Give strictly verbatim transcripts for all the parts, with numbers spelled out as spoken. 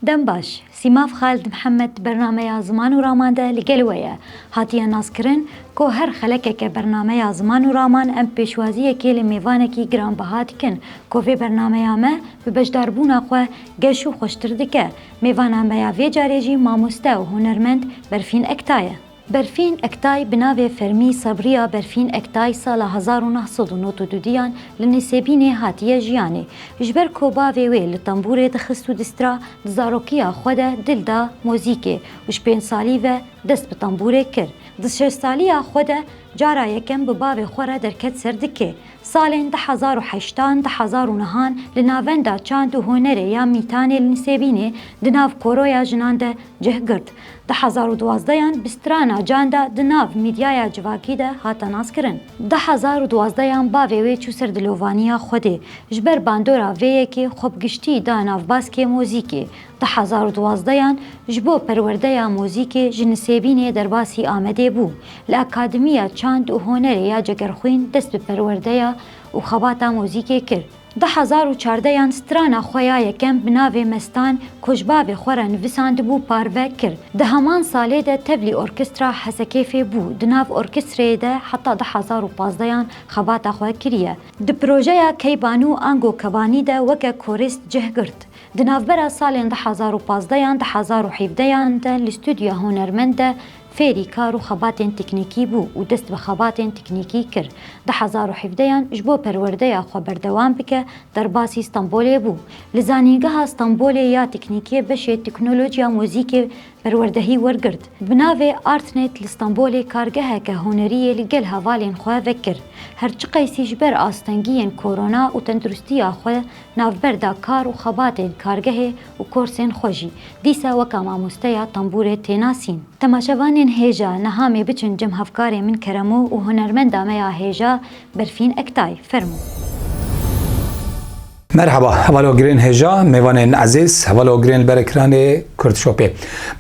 Dem baş, Sîmav Xalid Mihemed di bernameya Ziman û Raman de li gel we ye. Hatiye naskirin ku her xelekeke bernameya Ziman û Raman em pêşwaziyekê li mêvanekî giranbiha dikin ku vê bernameya me bi beşdarbûna xwe geş û xweştir dike. Mêvana me ya vê carê jî mamoste û hunermend Berfîn Ektay e. Berfîn Ektay bi navê fermî Sabriya Berfîn Ektay sala hezar û neh sed û nod û dudiyan li Nisêbînê hatiye jiyanê. Ji ber ku bavê wê li tembûrê dixist û distira, di zarokiya xwe de dil da muzîkê û ji pênc salî ve dest bi tembûrê kir. Di şeş saliya xwe de cara yekem bi bavê xwe re derket ser dikê. Salên du hezar û heştan, du hezar û nehan li Navenda Çand û Hunerê ya Mîtanê li Nisêbînê di nav koroya jinan de cih girt. Du hezar û duwazdeyan bi strana Canda di nav mîdyaya civakî de hate naskirin. Du hezar û duwazdeyan bavê wê çû ser dilovaniya Xwedê. Ji ber bandora vê yekê xwe bi giştî da nav baskê muzîkê. Du hezar û duwazdeyan ji bo perwerdeya muzîkê ji Nisêbînê derbasî Amedê bû. Li Akademiya Çand û Hunerê ya Cegerxwîn dest bi perwerdeya û xebata muzîkê kir. Du hezar û çardeyan strana xwe ya yekem bi navê Mestan ku ji bavê xwe re nivisandibû parve kir. Di heman salê de tevlî orkestra Hesekêfê bû. Di nav orkestreyê de heta du hezar û pazdeyan xebata xwe kiriye. Di projeya Keybanû ango Kebanî de weke korîst cih girt. Di navbera salên du hezar û pazdeyan, du hezar û hevdeyan de li Studyoya Hunermend de fêrî kar û xebatên teknîkî bû û dest bi xebatên teknîkî kir. Du hezar û hevdeyan ji bo perwerdeya xwe berdewam bike, derbasî Stenbolê bû. Li Zanîngeha Stenbolê ya Teknîkê beşê teknolojiya muzîkê perwerdehî wergirt. Bi navê Artnet li Stenbolê kargeheke hunerî yê li gel hevalên xwe vekir. Her çiqeysî ji ber astengiyên korona û tenduristiya xwe navber da kar û xebatên kargehê û korsên xwe jî. Dîsa weka mamosteya tembûrê tê nasîn. Temaşevanên hêja, niha em ê biçin cem hevkarê min Keremo û hunermenda me ya hêja Berfîn Ektay. Fermo. Merhaba, hevalogirên hêja, mêvanên ezîz, hevalogirên li ber ekranê Kurdshopê.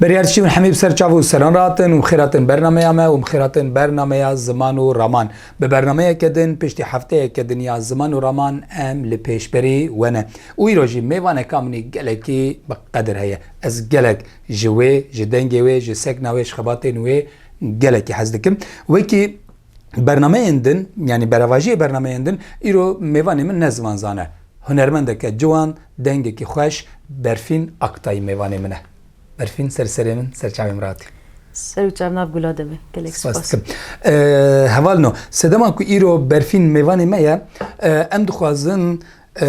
Berî her tiştî hûn hemî bi ser çav û seran rahatin û bi xêr hatin bernameya me û bi xêr hatin bernameya Ziman û Raman. Bi bernameyeke din, piştî hefteyeke din ya Ziman û Raman em li pêşberî we ne. Û îro jî mêvaneka min î gelekî bi qedir heye. Ez gelek ji wê, ji dengê wê, ji sekna wê, ji xebatên wê gelekî hez dikim. Wekî bernameyên din, yanî berevajiyê bernameyên din, îro mêvanê min ne zimanzan e. Hunermendeke ciwan, dengekî xweş, Berfîn Aktay mêvanê min e. Berfîn, ser serê min, ser çavê min rahatî. Ser û çav nav gula de be. Gelek spas. Spas dikim. Ee, hevalno, sedema ku îro Berfîn mêvanê me ye, e, em dixwazin, e,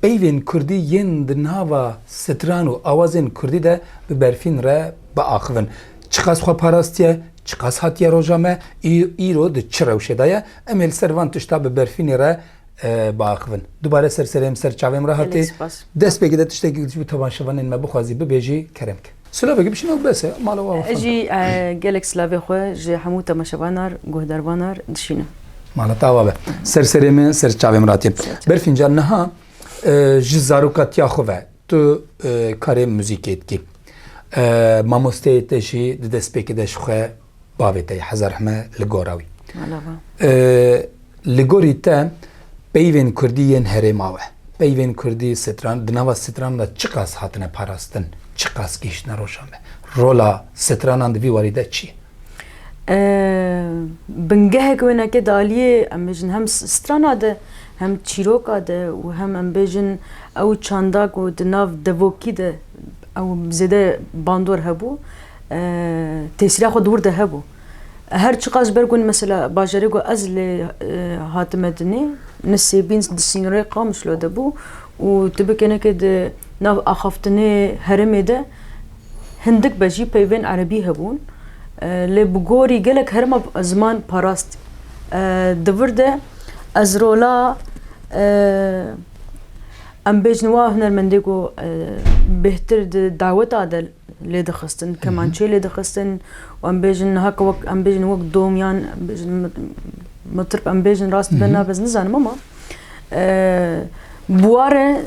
peyvên kurdî yên di nava stran û awazên kurdî de bi Berfîn re biaxivin. Çiqas xwe parastiye, çiqas hatiye roja me, î-, îro di çi rewşê de ye? Em ê li ser van tişta bi Berfînê re e, biaxivin. Dubare ser serê min, ser çavê min re hatî. Gelek spas. Destpêkê de tiştekî ji bo temaşevanên me bixwazî bibêjî, kerem ke. Silavekî bişîne û bes e, mala we. Ez jî, e, gelek silavê xwe ji hemû temaşevanar, guhdarvanar dişînim. Mala te ava be. Ser serê min, ser çavê min re hatî. Ser çavê. Berfîn can, niha, e, ji zarokatiya xwe ve tu, e, karê muzîkê dikî. E, mamosteyê te jî di destpêkê de ji xwe bavê te ye, hezar rehme li gora wî. Mala we. E, li gorî te peyvên kurdî yên herêma we, peyvên kurdî stran, di nava stranan de çiqas hatine parastin, çiqas gihiştine roja me? Rola stranan di vî warî de çi ye? E, bingehek wêneke di aliyê, em bêjin, hem s-, strana de, hem çîroka de û hem, em bêjin, ew çanda ku di nav devokî de ew zêde bandor hebû, e, tesîra xwe di wir de hebû. Her çiqas ji ber ku, mesela, bajarê ku ez lê, e, hatime dinê, Nisêbîn di sînorê Qamişlo de bû û tu bikêneke di nav axaftinê herêmê de hindik be jî peyvên erebî hebûn. E, lê bi gorî gelek herêma ziman parast. E, di vir de ez rola, e, em bêjin wa hunermendê ku, e, bêhtir di daweta de lê dixistin, Hı hı. kemançê lê dixistin û em bêjin niha ku wek, em bêjin wek dom yan em bêjin mit-, mitrib, em bêjin rast Hı hı. ben nabez nizanim ama, e, buware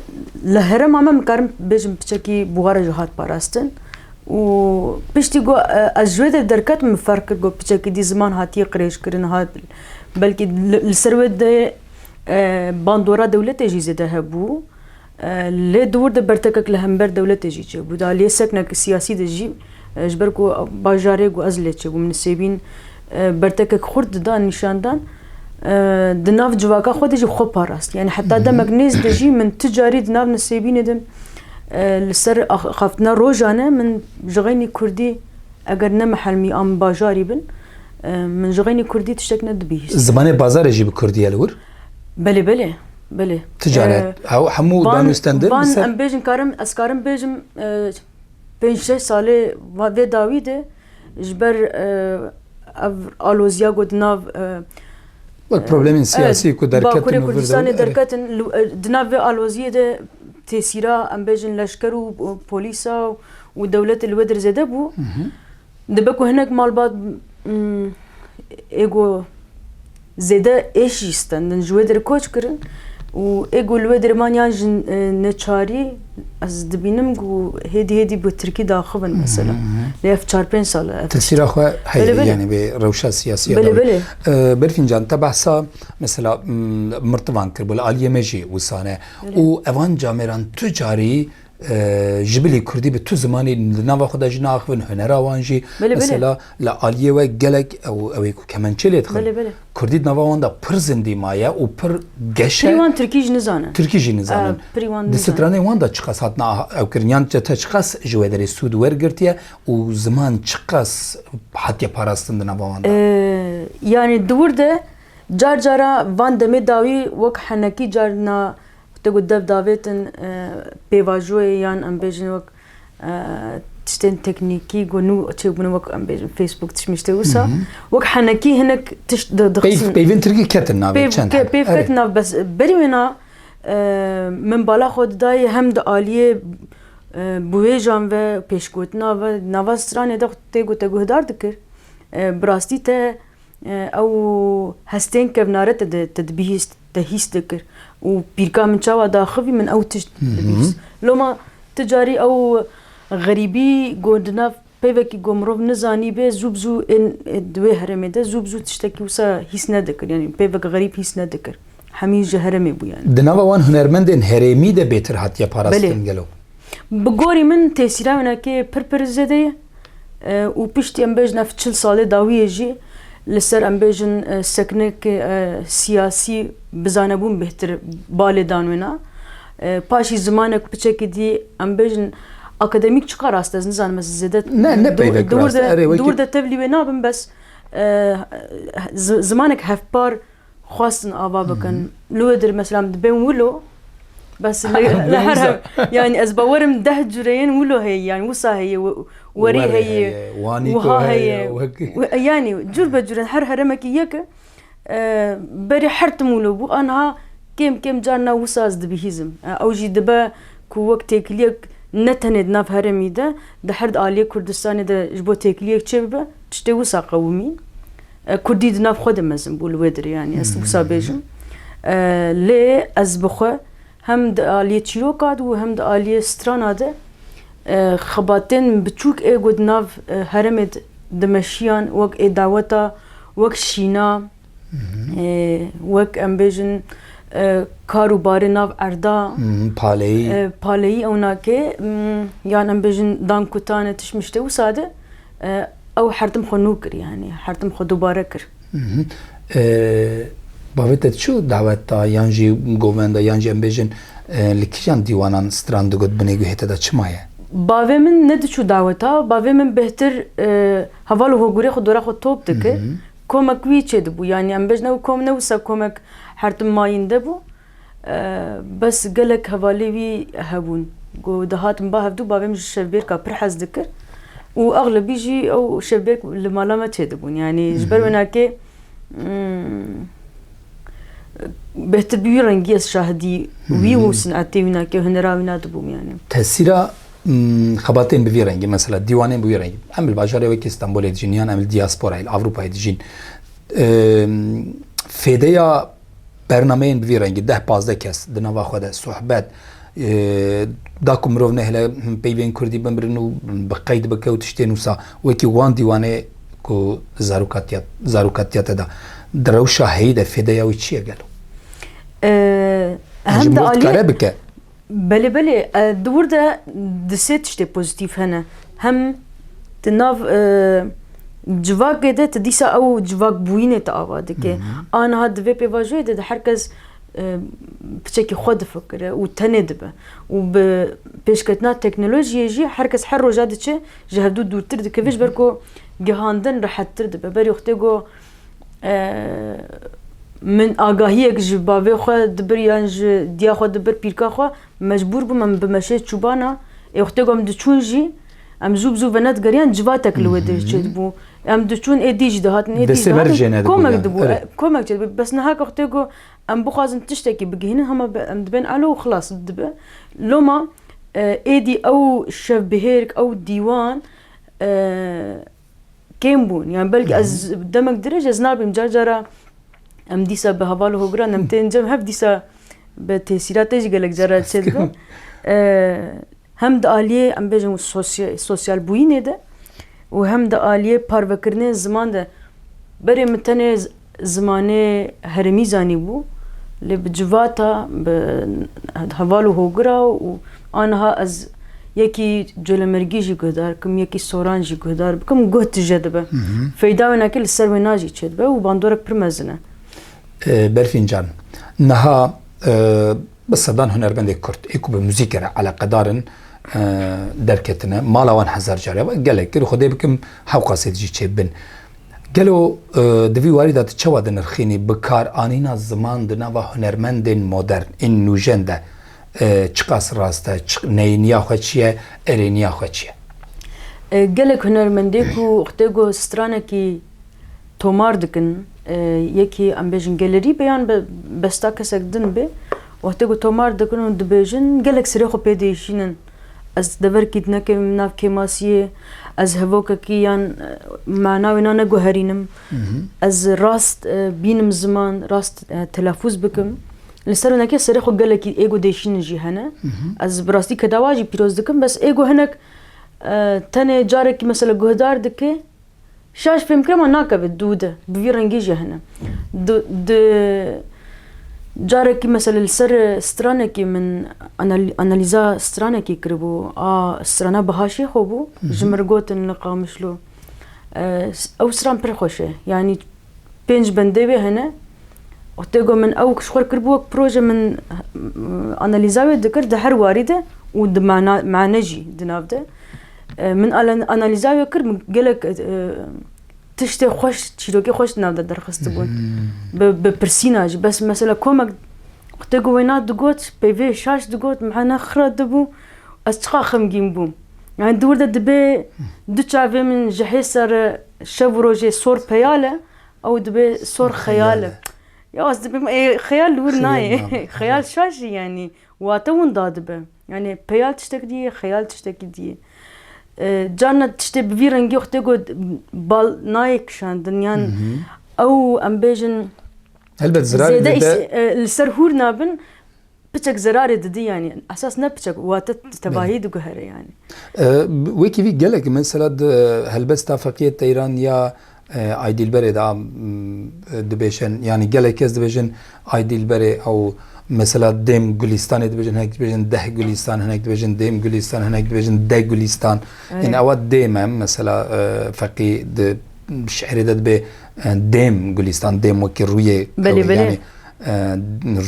li herêma me, min karim bêjim piçekî buware jî hat parastin û piştî ku, e, ez ji wê de derketim, min ferq kir ku piçekî dî ziman hatiye qirêjkirin, hat belkî li, li ser wê de, e, bandora dewletê jî zêde hebû. E, lê di wir de bertekek li hember dewletê jî çêbû. Di aliyê seknek siyasî de jî, e, ji ber ku bajarê ku ez lê çêbûm, nisêbîn, e, bertekek xurt didan nîşandan, e, di nav civaka xwe de jî xwe parast. Yani heta demek nêz de jî min tu carî di nav nisêbînê de, e, li ser ax-, axaftina rojane min ji xeynî kurdî, eger ne mihelmî an bajarî bin, e, min ji xeynî kurdî tiştek nedibihîst. Zimanê bazarê jî bi kurdî ye li wir? Belê, belê, belê. Ti care? E, Ew hemû van, danûstendin van, ser? Em bêjin karim, ez karim bêjim, e, pênc şeş salê va-, vê dawî de ji ber, e, ev aloziya ku di nav, e, Wek problemên e, siyasî ku derketin Bakurê û vir Kurdistanê de, erê. derketin, li, e, di nav vê aloziyê de tesîra, em bêjin, leşker û, û polîsa û dewletê li wê dir zêde bû. Hı hı. Dibe ku hinek malbat, mm, ê ku zêde êş jî stendin, ji wê derê koç kirin û ê ku li wê derê man yan ji, e, neçarî, ez dibînim ku hêdî hêdî bi tirkî daxivin mesela. Hı hı. Lê ev çar pênc sal e ev Tesîra xwe heye, Belê, belê. yani, bi rewşa siyasî ya Belê, dawî. belê. E, Berfîn can, te behsa mesela, m, mirtivan kir, li aliyê me jî wisa ne. Belê. Û evan camêran tu carî e, ji bilî kurdî bi tu zimanî di nava xwe de jî naaxivin, hunera wan jî. Belê, belê. Mesela li aliyê we gelek ew, ew ê ku kemençê lê dixin. Belê, belê. Kurdî di nava wan de pir zindî maye û pir geş e. Pirî wan tirkî jî nizanin. Tirkî jî nizanin. E, pirî wan Di nizanin. stranên wan de çiqas hatine ah-, ew kirin? Yan te çiqas ji wê derê sûd wergirtiye û ziman çiqas hatiye parastin di nava wan de? E, yani di wir de car cara van demê dawî wek henekî carna Te got dev davêtin, e, pêvajoyê yan em bêjin wek, e, tiştên teknîkî ku nû çêbûne wek em bêjin Facebook tişt miştê wisa. Hı hı. Wek henekî hinek tişt di, Peyv-, dixistin. Peyvên tirkî ketin navê Peyv-, çend ke-, heb. Peyv Erê. ketin nav bes berî wêna, e, min bala xwe didayê hem di aliyê, e, biwêjan ve, pêşgotina ve, nava stranê de tê ku te guhdar dikir. E, bi rastî te E, ew hestên kevnare te di, te dibihîst, te hîs dikir. Û pîrka min çawa daxivî, min ew tişt Hı hı. dibihîst. Loma tu carî ew xerîbî ku di nav peyvekî ku mirov nizanî bê, zû bi zû ên, ê, di wê herêmê de zû bi zû tiştekî wisa hîs nedikir. Yanî peyvek xerîb hîs nedikir. Hemî ji herêmê bû yani. Di nava wan hunermendên herêmî de bêtir hatiye parastin Belê. gelo? Bi gorî min tesîra wênekê pir pir zêde ye, e, û piştî em bêjin ev çil salê dawiyê jî li ser em bêjin, e, seknek, e, siyasî bizanebûn bêhtir balê dan wêna. E, paşî zimanek piçekî dî em bêjin akademîk çiqa rast ez nizanim ez zêde Ne, ne di-, peyvek di wir rast. de, Erê, di wekî wir de tevlî wê nabim bes, e, zi-, zimanek hevpar xwestin ava bikin. Hı hı. Li wê dir mesela em dibên wilo, bes li, li her, her, yani ez bawerim deh cureyên wilo heye, yani wisa heye, we-, werî Werê heye, heye, wanîko wiha heye, heye, wek- we-, yani cur be cur in her heremekî yek e, e, berê her tim wilo bû, anha kêm kêm carna wisa ez dibihîzim. E, ew jî dibe ku wek têkiliyek ne tenê di nav herêmî de, di her di aliyê Kurdistanê de ji bo têkiliyek çêbibe, tiştê wisa qewimî. E, Kurdî di nav xwe de mezin bû li wê dirê, yanî ez wisa bêjim. E, lê ez bi xwe hem di aliyê çîroka de û hem di aliyê strana de, e, xebatên biçûk ê ku di nav, e, herêmê de dimeşiyan, wek ê daweta, wek şîna, Hı hı. E, wek em bêjin, e, kar û barê nav erda, Hı hı, paleyî. e, paleyî ew nake, m, yan em bêjin dankutane tişt miştê wisa de, e, ew her tim xwe nû kir, yani her tim xwe dubare kir. Hı hı. E, bavê te çû daweta yan jî govenda yan jî em bêjin, e, li kîjan dîwanan stran digot binê guhê te de çima ye? Bavê min nediçû daweta, bavê min bêhtir, e, heval û hogurê xwe dora xwe top dikir. Hı hı. Komek wî çêdibû, yanî em bêjin ew kom ne wisa komek her tim mayînde bû. E, bes gelek hevalê wî hebûn. Ku dihatin ba hevdû, bavê min ji şevbêrka pir hez dikir. Û exlebî jî ew şevbêrk li mala me çêdibûn. Yanî ji ber Hı hı. wênakê, mm, bêhtir bi wî rengî ez şahidî wî Hı hı. û sinetê wî nake, hunera wî nadibûm yanî. Tesîra Hmm, xebatên bi vî rengî, mesela dîwanên bi vî rengî. Em li bajarê wekî Stenbolê dijîn, yan em li diasporayê, li Ewropayê dijîn. Em, fêdeya bernameyên bi vî rengî, deh pazdeh kes di nava xwe de sohbet, e, da ku mirov nehêle, hmm, peyvên kurdî bimirin û bi qeyd bike û tiştên wisa, wekî wan dîwanê ku zarokatiya, zarokatiya te da. Di rewşa heyî de fêdeya wî çi ye gelo? E, Ji hem de mirov alî- dikare bike? Belê, belê. E, di wir de di sê tiştê pozîtîf hene. Hem di nav, e, civakê de tu dîsa ew civakbûyînê tu ava dike. Aniha di vê pêvajoyê de, de her kes, e, piçekî xwe difikire û tenê dibe. Û bi pêşketina teknolojiyê jî her kes her roja diçe ji hevdû dûrtir dikeve, ji ber ku gihandin rehettir dibe. Berî wextê ku, e, min agahiyek ji bavê xwe dibir yan ji diya xwe dibir pîrka xwe, mecbûr bûm em bi meşê çûbana. Ê wextê ku em diçûn jî, em zû bi zû venedigeriyane, civatek li wê de çêdibû. Em diçûn, êdî jî dihatin, êdî jî Destê ber dihatin. Jê nedibû Komek yani. Dibû, Erê. E, komek çêdibû. Bes niha ke wextê ku em bixwazin tiştekî bigihînin, hema be-, em dibên alo û xilas dibe. Loma, e, êdî ew şevbihêrk, ew dîwan, e, kêm bûn. Yani belkî ez demek dirêj ez nabîm. Car cara em dîsa bi heval û hogiran em tên cem hev dîsa bi tesîratê jî gelek cara çêdibe. E, hem di aliyê, em bêjin, sosya-, sosyal bûyînê de û hem di aliyê parvekirinê ziman de. Berê min tenê z-, zimanê herêmî zanîbû, lê bi civata, bi heval û hogira û aniha ez yekî Colemêrgî jî guhdar kim, yekî Soran jî guhdar bikim, guh tije dibe. Feyda wênakê li ser wêna jî çêdibe û bandorek pir mezin e. E, Berfîn Can, niha, e, bi sedan hunermendê Kurd ê ku bi muzîkê re eleqedar in, e, derketine. Mala wan hezar carî hebe, gelek kir, Xwedê bikim hewqasê jî çêbin. Gelo, e, di vî warî de tu çawa dinirxînî bikaranîna ziman di nava hunermendên modern, ên nûjen de, e, çiqas rast e, çi-, neyîniya xwe çi ye, erêniya xwe çi ye? E, gelek hunermendê ku wextê ku stranekî tomar dikin, e, yekî em bêjin gelerî be yan be, besta kesek din be, wextê ku tomar dikin û dibêjin, gelek serê xwe pê diêşînin. Ez deverkî dinekim nav kêmasiyê, ez hevokekî yan, e, mana wêna neguherînim. Ez rast, e, bînim ziman, rast, e, telafûz bikim. Li ser wênekê serê xwe gelekî êgo dêşînin jî hene. Ez bi rastî kedawa jî pîroz dikim, bes êgo hinek, e, tenê carekî mesela guhdar dike, şaş fêm kir, ama nakeve dû de, bi vî rengî jî hene. Du, di carekî mesela li ser stranekî min anal-, analîza stranekî kiribû, a strana Biha Şêxo bû, ji mir gotin li Qamişlo. E, s-, ew stran pir xweş e. Yanî pênc bendê wê hene. Wextê ku min ew ji xwe kiribû wek proje, min, eh, analîza wê dikir di her warî de û di mana-, mane jî di nav de. Eh, min alan-, analîza wê kir, min gelek, eh, tiştê xweş, çîrokê xweş di nav de derxistibûn. Bi, bi pirsîna jî. Bes mesela komek wextê ku wêna digot, peyvê şaş digot, mane xira dibû, ez çiqa xemgîn bûm. Yani di wir de dibê du çavê min ji hêsa re şev û rojê sor peyal e, ew dibe sor xeyal e. Ya ez dibim, ê, xeyal li wir nayê. Xeyal şaş e yani. Wate winda dibe. Yani peyal tiştek diyê, xeyal tiştekî diyê. E, carna tiştê bi vî rengî wextê ku bal nayê kişandin. Yan ew em bêjin Helbet zirar zêde dide. Îs-, e, li ser hûr nabin. Piçek zerarê didî, yani esas ne piçek, wate tevahî diguhere yani. E, wekî vî gelek mesela di helbesta Feqiyê Teyran ya, e, Aydilberê de, m, dibêşin, yani gelek kes dibêjin Aydilberê, ew mesela Dêm Gulistanê dibêjin, hinek dibêjin Deh Gulistan, hinek dibêjin Dêm Gulistan, hinek dibêjin De Gulistan. Erê. Yani ewa dêm e, mesela, e, Feqî di şiirê de dibê, e, Dêm Gulistan, dêm wekî rûyê Belê, ew, belê. Yani, e,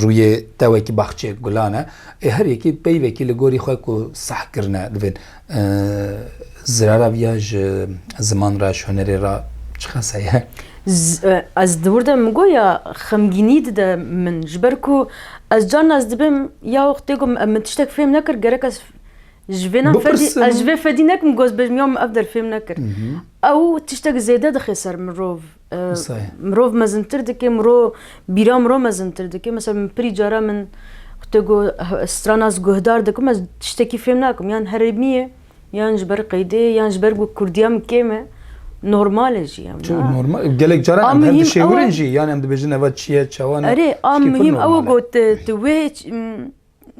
rûyê tewekî baxçeyek gulan e. Ê her yekî peyvekî li gorî xwe ku sah kirine divên, e, zirara viya ji ziman re, ji hunerê re çiqas heye? Z-, e, ez di wir de min got ya xemgînî dide min. Ji ber ku ez carna ez dibêm ya wextê ku min tiştek fêm nekir, gerek ez ji vê nan fedî, Bipirsin. Ez ji vê fedî nekim, goz bêjim ya min ev der fêm nekir. Ew tiştek zêde dixe ser mirov. E, Wisa ye. Mirov mezintir dike, mirov, bîra mirov mezintir dike. Mesela min pirî cara min wextê ku strana ez guhdar dikim, ez tiştekî fêm nakim. Yan herêmî ye, yan ji ber qeydê, yan ji ber ku kurdiya min kêm e. Normal e jî, em Çok na. Normal. Gelek caran A em her muhîm dişêwirin ew e. Jî. Yani em dibêjin eva çi ye, çawa ne. Erê, a Tişkî pir muhîm ew e normal e. Ku tu, tu wê ç-, m,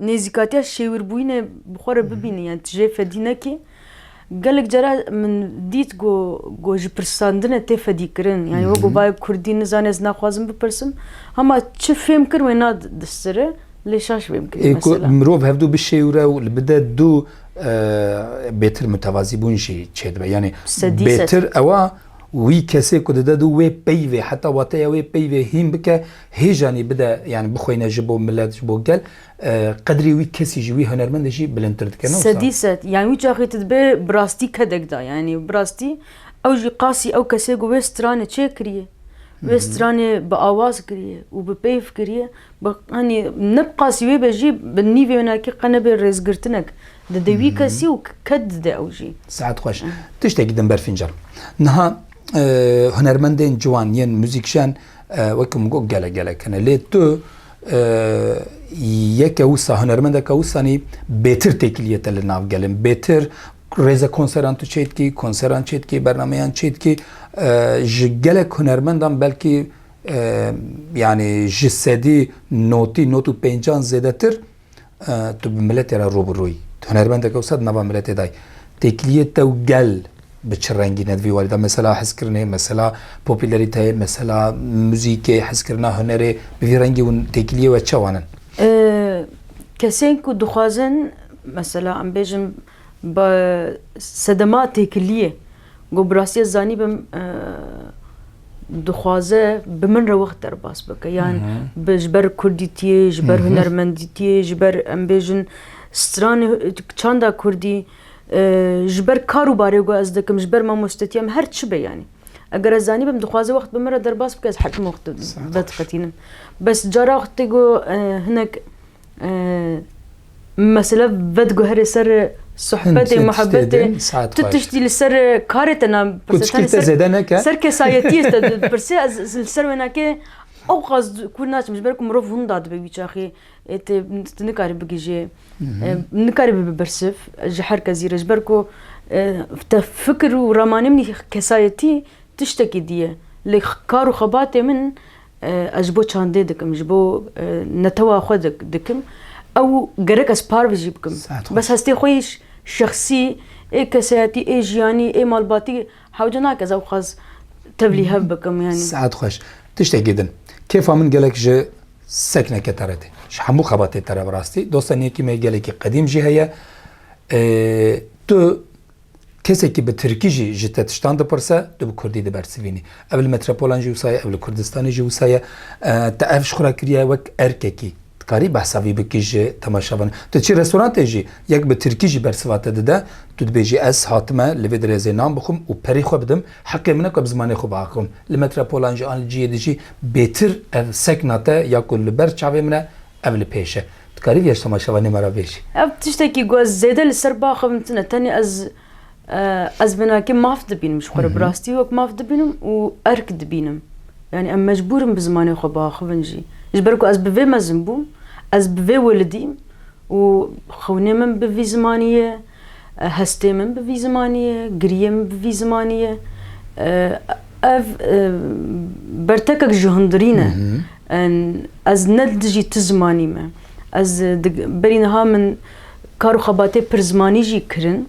nêzîkatiya şêwirbûyînê bi xwe re bibînî, yani tu jê fedî nekî. Gelek cara min dît ku, ku ji pirsandine tê fedîkirin. Yani wekî bayê kurdî nizane ez naxwazim bipirsim. Hema çi fêm kir wê na di-, distire. Lê şaş bê bikirî Ê ku mesela. Mirov hevdû bişêwre û li bide dû, e, bêtir mutevazîbûn jî çêdibe. Yanî Sedî sed. Bêtir ewa wî kesê ku dide dû wê peyvê, heta wateya wê peyvê hîn bike, hêjanî bide, yanî bixweyne ji bo milet, ji bo gel, e, qedrî wî kesî jî, wî hunermendê jî bilindtir dike, ne wisa? Sedî sed. Yanî wî çaxê tu dibê bi rastî kedek da. Yanî bi rastî ew jî qasî ew kesê ku wê stranê çêkiriye. Wê stranê bi awaz kiriye û bi peyv kiriye. Bi, hanî ne bi qasî wê be jî bi nîvê wênakî qe nebe rêzgirtinek dide wî kesî û ked dide ew jî. Saet xweş. Tiştekî din Berfîn can. Niha, e, hunermendên ciwan yên muzîkjen, e, wek min got gelek gelek hene. Lê tu, e, yeke wisa, hunermendeke wisanî bêtir têkiliyê te li nav gelin. Bêtir rêze konseran tu çêdikî, konseran çêdikî, bernameyan çêdikî, e, ji gelek hunermendan belkî, e, yanî ji sedî notî, not û pêncan zêdetir, e, tu bi miletê re rû bi rû yî. Tu hunermendeke wisa di nava miletê de yî. Têkiliyê te û gel bi çi rengî ne di vî warî de? Mesela hezkirinê, mesela popülariteyê, mesela muzîkê, hezkirina hunerê, bi vî rengî hûn têkiliyê we çawan in? E, kesên ku dixwazin, mesela em bêjin, bi sedema têkiliyê, ku bi rastî ez zanîbim, e, dixwaze bi min re wext derbas bike. Yan bi, ji ber kurdîtiyê, ji ber hunermendîtiyê, ji ber, em bêjin, stranê, çanda kurdî, e, ji ber kar û barê ku ez dikim, ji ber mamostetiya min, her çi be yanî. Eger ez zanîbim dixwaze wext bi min re derbas bike, ez hekim wext vediqetînim. Bes cara wextê ku, e, hinek Ee, mesela vediguherê ser sohbetê, muhebetê, tu tiştî li ser karê te napirsî, te zêde neke. Ser kesayetiyê te dipirsî, ez li ser wênakê ew qas kûr naçim, ji ber ku mirov hûn dadibe wî çaxê, ê, tê, tu nikarî bigihîjê, e, nikarî bibe bersiv ji her kesî re, ji ber ku, e, te fikir û ramanê min kesayetî tiştekî dî ye. Lê kar û xebatê min, e, ez ji bo çandê dikim, ji bo, e, netewa xwe dik-, dikim. Ew gerek ez parve jî bikim. Bes hestê xwe yî ş-, şexsî, ê kesayetî, ê jiyanî, ê malbatî hewce nake ez ew qas tevlî hev bikim yanî. Saet xweş. Tiştekî din. Kêfa min gelek ji sekneke te re tê. Ji hemû xebatê te re bi rastî. Dosta nêkî me gelekî qedîm jî heye. E, tu Kesekî bi tirkî jî ji te tiştan dipirse, tu bi kurdî dibersivînî. Ev li metropolan jî wisa ye, ev li Kurdistanê jî wisa ye. E, te ev ji xwe re kiriye wek erkekî. Dikarî behsa vî bikî ji temaşevan. Tu çi restorantê jî, yek bi tirkî jî bersiva te dide, tu dibêjî, ez hatime li vê dirêzê nan bixwim û perî xwe bidim, heqê min e ku bi zimanê xwe biaxivim. Li metropolan jî an li cihê dî jî bêtir ev sekna te ya ku li ber çavê min e, ev li pêş e. Dikarî vê ji temaşevanê me re bêjî? Ev tiştekî ku ez zêde li ser biaxivim tune. Tenê ez, e, ez binakê maf dibînim ji xwe re. Bi rastî wek maf dibînim û erk dibînim. Yanî em mecbûr in bi zimanê xwe biaxivin jî. Ji ber ku ez bi vê mezin bûm, ez bi vê welidîm û xewnê min bi vî zimanî ye, e, hestê min bi vî zimanî ye, giriyê min bi vî zimanî ye. E, ev, e, bertekek ji hundirî ne. En, ez ne li dijî ti zimanî me. Ez, e, dig-, berî niha min kar û xebatê pir zimanî jî kirin.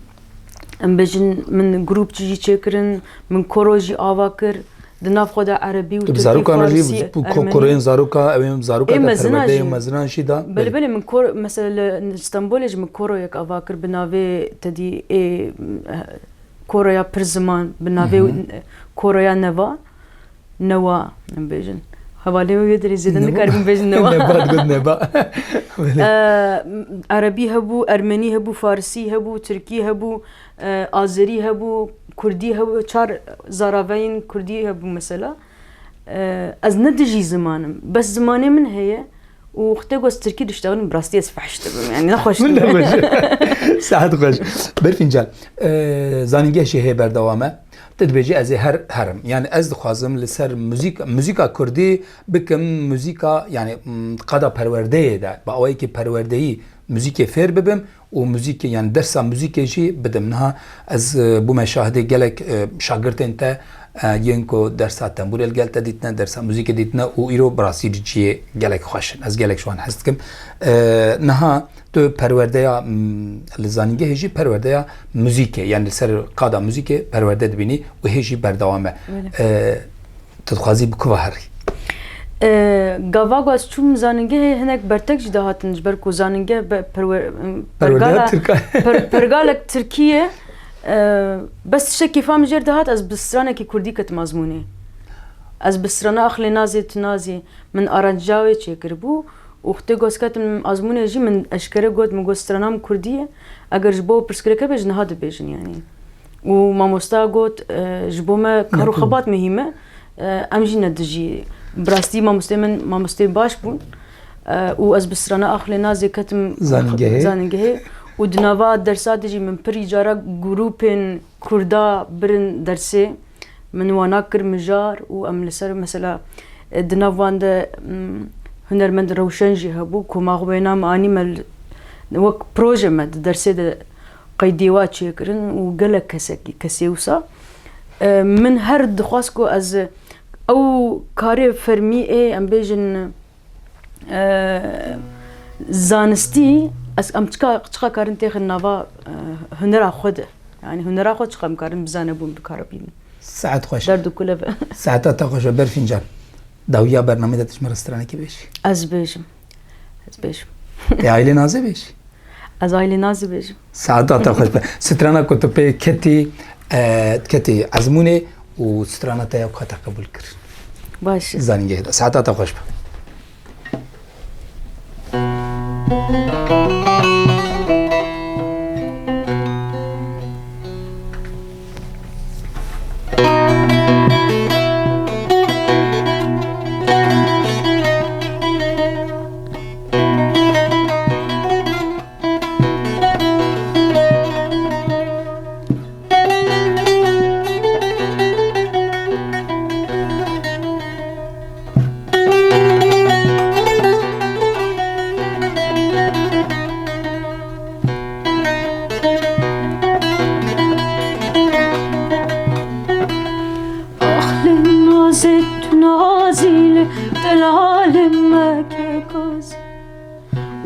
Em bêjin min grûp jî çêkirin, min koro jî ava kir. Di nav xwe de erebî û tirkî, farsî, ermenî. Tu bi zarokan re jî, bi ko-, koroyên zaroka, ew ên zaroka te perwerdeyê û mezina jî. Belê, belê, min kor-, mesela li Stenbolê jî min koroyek ava kir bi navê tedî ê, e, koroya pir ziman, bi navê Koroya Neva. Newa, em bêjin. Hevalê wê dirê zêde nikaribin bêjin newa. Neba, digot neba. Belê. E, erebî hebû, ermenî hebû, farsî hebû, tirkî hebû, e, azerî hebû, kurdî hebû, çar zaraveyên kurdî hebû mesela. E, ez ne dijî ziman im, bes zimanê min heye û wextê ku ez tirkî diştexilînim, bi rastî ez fehş dibim, yanî nexweş dibim. Min nexweş. Saet xweş. Berfîn can, e, zanîngeh jî heye berdewam e. Tu dibêjî ez ê her herim. Yanî ez dixwazim li ser muzîk-, muzîka kurdî bikim, muzîka, yanî, m, qada perwerdeyê de, bi awayekî perwerdeyî muzîkê fêr bibim û muzîkê, yanî dersa muzîkê jî bidim. Niha ez, e, bûme şahidê gelek, e, şagirtên te, e, yên ku dersa tembûrê li gel te dîtine, dersa muzîkê dîtine û îro bi rastî cihê gelek xweş in. Ez gelek ji wan hez dikim. E, niha tu perwerdeya, m, li zanîngehê jî perwerdeya muzîkê, yanî li ser qada muzîkê perwerde dibînî û hê jî berdewam e. Belê. E, tu dixwazî bi ku ve herî? E, gava ku ez çûm zanîngehê, hinek bertek jî dihatin, ji ber ku zanîngeh be-, perwer-, em, Perwerdeya pergala, Tirk a. per-, pergalek Tirkî ye. E, bes tiştekî fam jêr dihat, ez bi stranekî kurdî ketim azmûnê. Ez bi strana Axlê Nazê Tu Nazî, min aranca wê çêkiribû û xwedê ku ez ketim azmûnê jî, min eşkere got, min got, strana min kurdî ye. Eger ji bo pirsgirêk hebe, ji niha dibêjin, yanî. Û mamosta got, e, ji bo me kar û Nekum. xebat muhîm e, e, em jî ne dijî. Bi rastî mamosteyê min, mamosteyê baş bûn. E, û ez bi strana Axlê Nazê ketim Zanîngehê. zanîngehê. Û di nava dersa de jî min pirî cara grûpên kurda birin dersê. Min wana kir mijar û em li ser mesela, e, di nav wan de, mm, hunermend Rewşen jî hebû, ku ma xwe wêna me anî me li, wek proje me di dersê de qeydî wa çêkirin û gelek kesekî, kesê wisa. E, min her dixwast ku ez ew karê fermî ê, em bêjin, e, zanistî, ez, em çika, çika karin têxin nava, e, hunera xwe de. Yanî hunera xwe çika em karin bizanebûn, bikaribînin. Saet xweş. Derd û kule be. Saeta te xweş be, Berfîn can. Dawiya bernamê de tu ji me re stranekê bêjî. Ez bêjim. Ez bêjim. Ê aîlê Nazê bêjî. Ez aîlê Nazê bêjim. Saeta te xweş be. Strana ku tu pê ketî, e, ketî ezmûnê û strana te ya ku hate qebûl kir. Baş e. Zanîngehê de. Saeta te xweş be. Ax lê nazê tu nazî lê delalê me ke gazî.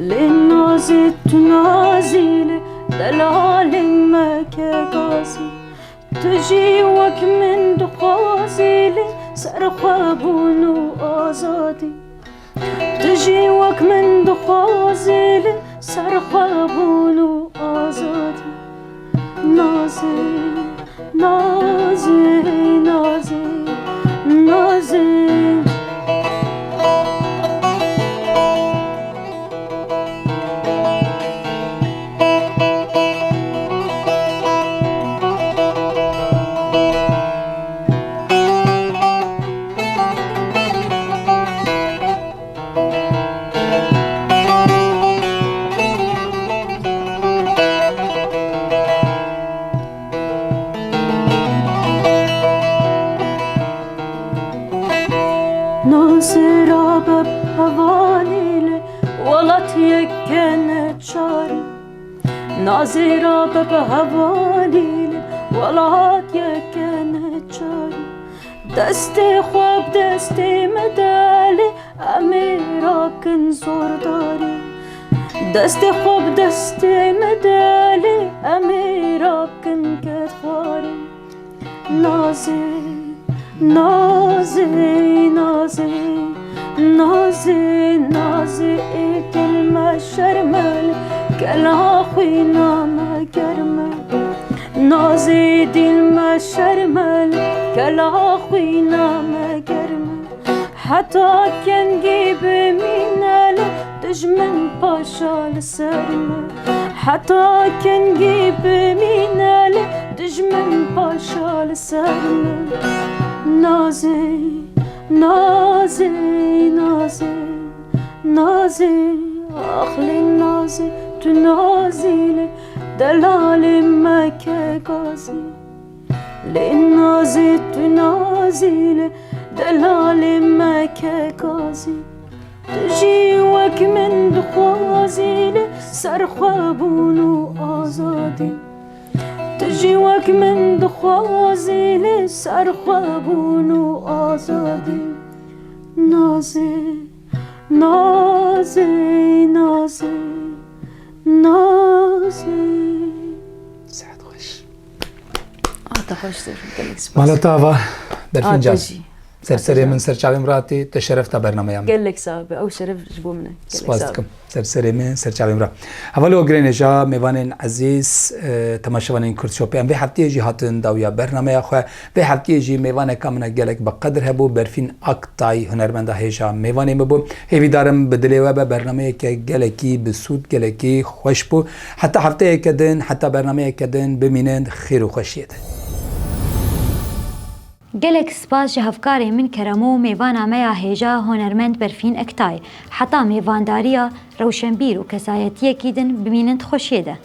Lê nazê tu nazî lê delalê me ke gazî. Tu jî wek min dixwazî lê serxwebûn û azadî. Tu jî wek min dixwazî lê serxwebûn û azadî. Nazê, nazê, nazê, nazê. Nazê rabe bi hevalî lê welat yek ke neçarî. Nazê rabe bi hevalî lê welat yek ke neçarî. Destê xwe bi destê me de lê em ê rakin zordarî. Destê xwe bi destê me de lê em ê rakin kedxwarî. Nazê, nazê, nazê, nazê, nazê, ê dil me şerm e lê kela xwîna me germ e. Nazê, dil me şerm e lê kela xwîna me germ e. Heta kengî bimîne lê dijmin paşa li ser me. Heta kengî bimîne lê dijmin paşa li ser me. Nazê, nazê, nazê, nazê, ax lê nazê, tu nazî lê delalê me ke gazî. Lê nazê tu nazî lê delalê me ke gazî. Tu jî wek min dixwazî lê serxwebûn û azadî. Tu jî wek min dixwazî lê serxwebûn û azadî. Nazê, nazê, nazê, nazê. Saet xweş. A te xweştir, gelek spas. Mala te ava, Berfîn can. A te jî. Ser serê min, ser çavên min re hatî, te şeref da bernameya min. Gelek sax be, ew şeref ji bo min e. Gelek sax be. Spas dikim. Ser serê min, ser çavên min re. Hevalê we girênêja, mêvanên ezîz, e, temaşevanên Kurd Shopê, em vê hefteyê jî hatin dawiya bernameya xwe. Vê hefteyê jî mêvaneka min e gelek bi qedir hebû, Berfîn Aktay, hunermenda hêja mêvanê min bû. Hêvîdar im bi dilê we be, bernameyeke gelekî bi sûd, gelekî xweş bû. Heta hefteyeke din, heta bernameyeke din, bimînin xêr û xweşiyê de. Gelek spas ji hevkarê min Keremo, mêvana me ya hêja, honermend Berfîn Ektay. Heta mêvandariya rewşenbîr û kesayetiyekî din, bimînin di xweşiyê de.